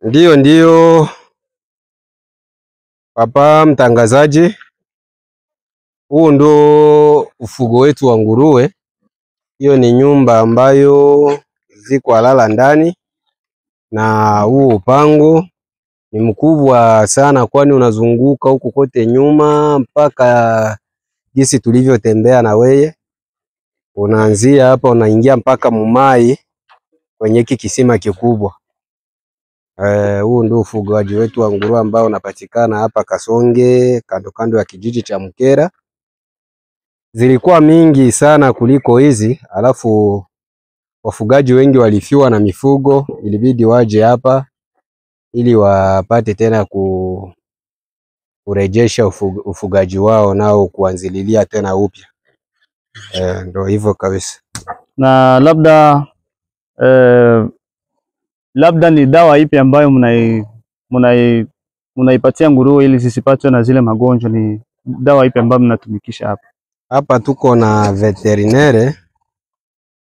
Ndiyo, ndiyo papa mtangazaji, huu ndo ufugo wetu wa nguruwe. Hiyo ni nyumba ambayo ziko alala ndani, na huu upango ni mkubwa sana, kwani unazunguka huku kote nyuma mpaka jinsi tulivyotembea na weye, unaanzia hapa unaingia mpaka Mumai kwenye hiki kisima kikubwa. Huu ndio ufugaji wetu wa nguruwe ambao unapatikana hapa Kasonge, kando kando ya kijiji cha Mkera. Zilikuwa mingi sana kuliko hizi, alafu wafugaji wengi walifiwa na mifugo, ilibidi waje hapa ili wapate tena kurejesha ufugaji wao nao kuanzililia tena upya. Ndio hivyo kabisa. Na labda labda ni dawa ipi ambayo mnaipatia nguruwe ili zisipatwe na zile magonjwa? Ni dawa ipi ambayo mnatumikisha hapa? Hapa tuko na veterinere,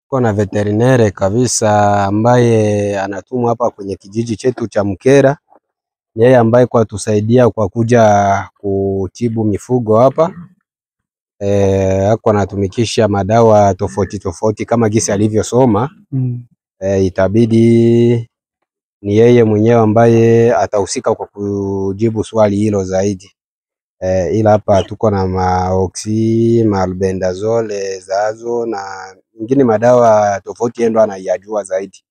tuko na veterinere kabisa ambaye anatumwa hapa kwenye kijiji chetu cha Mkera. Ni yeye ambaye kwa tusaidia kwa kuja kutibu mifugo hapa. Ako anatumikisha madawa tofauti tofauti kama gisi alivyosoma. Itabidi ni yeye mwenyewe ambaye atahusika kwa kujibu swali hilo zaidi. Ila hapa tuko na maoxy, maalbendazole, zazo na ingine madawa tofauti, yeye ndo anayajua zaidi.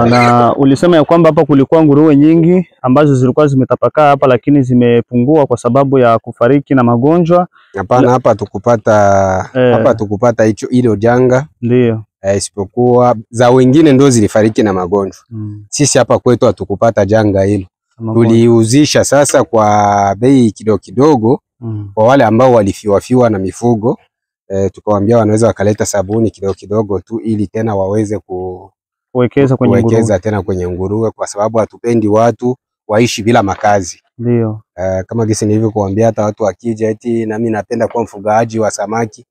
Na ulisema ya kwamba hapa kulikuwa nguruwe nyingi ambazo zilikuwa zimetapakaa hapa, lakini zimepungua kwa sababu ya kufariki na magonjwa. Hapana, hapa tukupata hapa tukupata hicho hilo janga. Ndio. Isipokuwa za wengine ndio zilifariki na magonjwa. Sisi hapa kwetu hatukupata janga hilo. Tuliuzisha sasa kwa bei kidogo kidogo kwa wale ambao walifiwafiwa na mifugo. Tukawaambia wanaweza wakaleta sabuni kidogo kidogo tu ili tena waweze kuwekeza kwenye nguruwe, kuwekeza tena kwenye nguruwe, kwa sababu hatupendi watu waishi bila makazi. Ndio. Kama gisi nilivyokuambia, hata watu wakija eti na mimi napenda kuwa mfugaji wa samaki,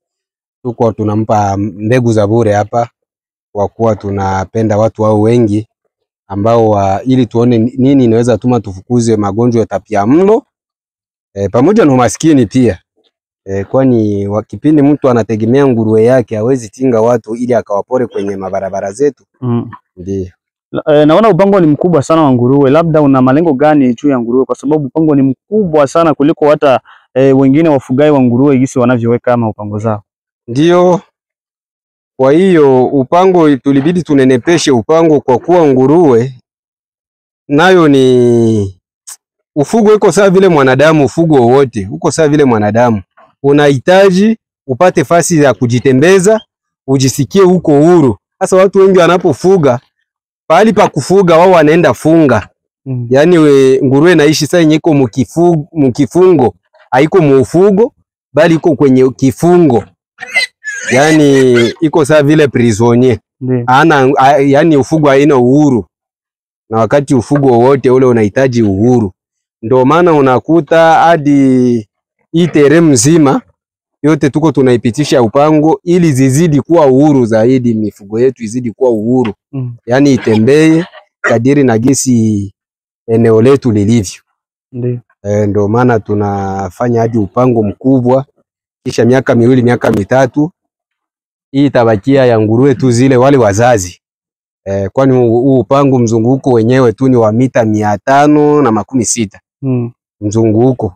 tuko tunampa mbegu za bure hapa, kwa kuwa tunapenda watu wao wengi ambao ili tuone nini inaweza tuma tufukuze magonjwa ya tapiamlo pamoja na umaskini pia. Kwani kipindi mtu anategemea nguruwe yake hawezi tinga watu ili akawapore kwenye mabarabara zetu. Ndio. Naona upango ni mkubwa sana wa nguruwe. Labda una malengo gani juu ya nguruwe? Kwa sababu upango ni mkubwa sana kuliko hata wengine wafugai wa nguruwe jinsi wanavyoweka ama upango zao. Ndio. Kwa hiyo upango tulibidi tunenepeshe upango kwa kuwa nguruwe nayo ni ufugo, iko sawa vile mwanadamu, ufugo wowote uko sawa vile mwanadamu. Unahitaji upate fasi ya kujitembeza, ujisikie uko huru. Sasa watu wengi wanapofuga, pahali pa kufuga wao wanaenda funga. Yaani nguruwe naishi sasa yenye iko mkifungo, haiko muufugo bali iko kwenye kifungo. Yaani iko sawa vile prisonnier. Ana yaani ufugo haina uhuru. Na wakati ufugo wowote ule unahitaji uhuru. Ndio maana unakuta hadi hii terem mzima yote tuko tunaipitisha upango ili zizidi kuwa uhuru zaidi, mifugo yetu izidi kuwa uhuru. Yaani itembee kadiri na gisi eneo letu lilivyo. Ndio. Ndio maana tunafanya hadi upango mkubwa, kisha miaka miwili miaka mitatu hii itabakia ya nguruwe tu zile wale wazazi. Kwani huu upango mzunguko wenyewe tu ni wa mita 560. Mzunguko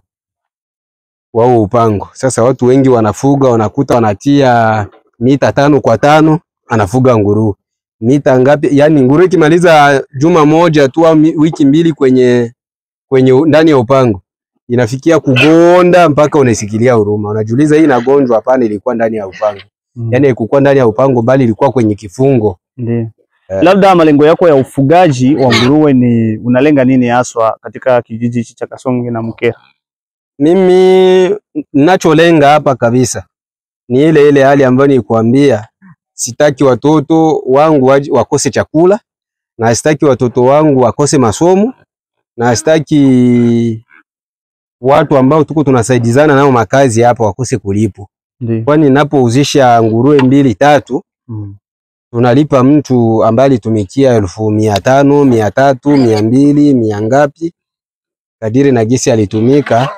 wao upango. Sasa watu wengi wanafuga, wanakuta wanatia mita 5 kwa 5, anafuga nguruwe. Mita ngapi? Yani nguruwe ikimaliza juma moja tu au wiki mbili kwenye ndani ya upango, inafikia kugonda mpaka unaisikilia huruma. Unajiuliza hii inagonjwa? Hapana, ilikuwa ndani ya upango. Yaani haikuwa ndani ya upango bali ilikuwa kwenye kifungo. Ndio. Labda malengo yako ya ufugaji wa nguruwe ni unalenga nini haswa katika kijiji hichi cha Kasonge na Mkera? Mimi ninacholenga hapa kabisa ni ile ile hali ambayo nilikuambia. Sitaki watoto wangu wakose chakula, na sitaki watoto wangu wakose masomo, na sitaki watu ambao tuko tunasaidizana nao makazi hapa wakose kulipwa. Kwani ninapouzisha nguruwe 2 3 Tunalipa mtu ambaye alitumikia 500,000, 300, 200, 100 ngapi, kadiri na gisi alitumika,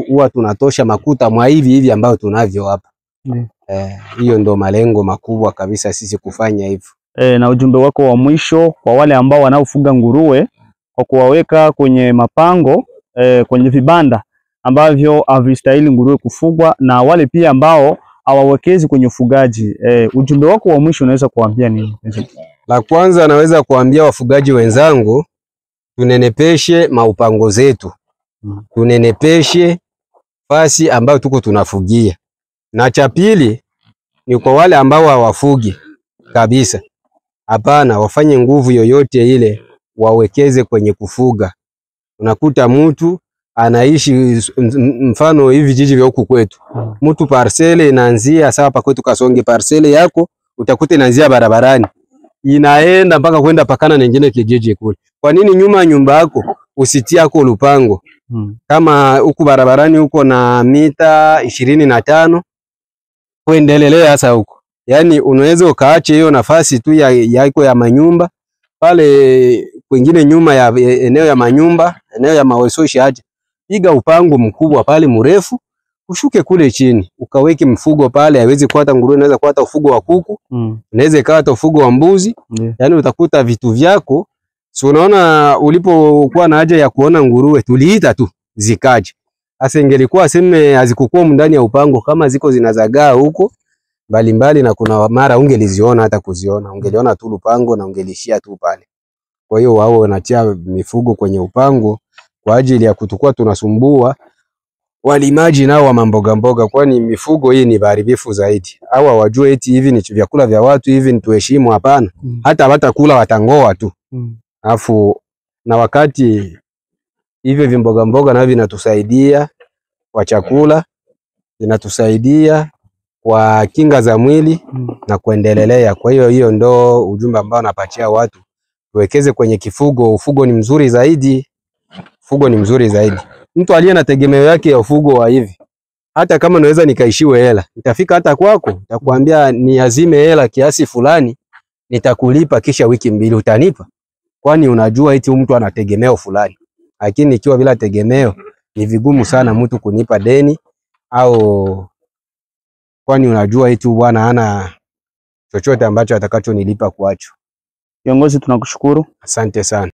huwa tunatosha makuta mwa hivi hivi ambayo tunavyo hapa. Hiyo ndo malengo makubwa kabisa sisi kufanya hivyo. Na ujumbe wako wa mwisho kwa wale ambao wanaofuga nguruwe kwa kuwaweka kwenye mapango, kwenye vibanda ambavyo havistahili nguruwe kufugwa, na wale pia ambao hawawekezi kwenye ufugaji, ujumbe wako wa mwisho unaweza kuambia nini? La kwanza naweza kuambia wafugaji wenzangu, tunenepeshe maupango zetu, tunenepeshe fasi ambayo tuko tunafugia. Na cha pili ni kwa wale ambao hawafugi kabisa, hapana, wafanye nguvu yoyote ile wawekeze kwenye kufuga. Unakuta mtu anaishi mfano hivi jiji vya huku kwetu, mtu parcele inaanzia sawa pa kwetu Kasonge, parcele yako utakuta inaanzia barabarani inaenda mpaka kwenda pakana nyingine kijiji kule. Kwa nini nyuma ya nyumba yako usitie yako lupango? Kama huku barabarani huko na mita 25 kuendelelea sasa huko, yani unaweza ukaache hiyo nafasi tu yako ya manyumba pale, kwingine nyuma ya eneo ya manyumba, eneo ya mawesoshi, aje piga upango mkubwa pale mrefu, ushuke kule chini ukaweke mfugo pale. Haiwezi kuwa hata nguruwe, inaweza kuwa hata ufugo wa kuku, inaweza ikawa hata ufugo wa mbuzi. Yani utakuta vitu vyako. Si unaona ulipokuwa na haja ya kuona nguruwe tuliita tu zikaje. Sasa ingelikuwa seme hazikukua ndani ya upango, kama ziko zinazagaa huko mbalimbali, na kuna mara ungeliziona hata kuziona, ungeliona tu lupango na ungelishia tu pale. Kwa hiyo wao wanatia mifugo kwenye upango kwa ajili ya kutukua tunasumbua walimaji nao wa mamboga mboga, kwani mifugo hii ni baharibifu zaidi. Hawa wajue eti hivi ni vyakula vya watu, hivi ni tuheshimu? Hapana. Hata watakula watangoa tu. Alafu na wakati hivyo vimboga mboga navyo vinatusaidia kwa chakula, vinatusaidia kwa kinga za mwili na kuendelelea. Kwa hiyo hiyo ndo ujumbe ambao napatia watu, tuwekeze kwenye kifugo. Ufugo ni mzuri zaidi, ufugo ni mzuri zaidi. Mtu aliye na tegemeo yake ya ufugo wa hivi, hata kama naweza nikaishiwe hela, nitafika hata kwako, nitakwambia niazime hela kiasi fulani, nitakulipa kisha wiki mbili utanipa, kwani unajua eti mtu ana tegemeo fulani. Lakini ikiwa bila tegemeo, ni vigumu sana mtu kunipa deni au, kwani unajua eti bwana hana chochote ambacho atakachonilipa kwacho. Kiongozi, tunakushukuru. Asante sana.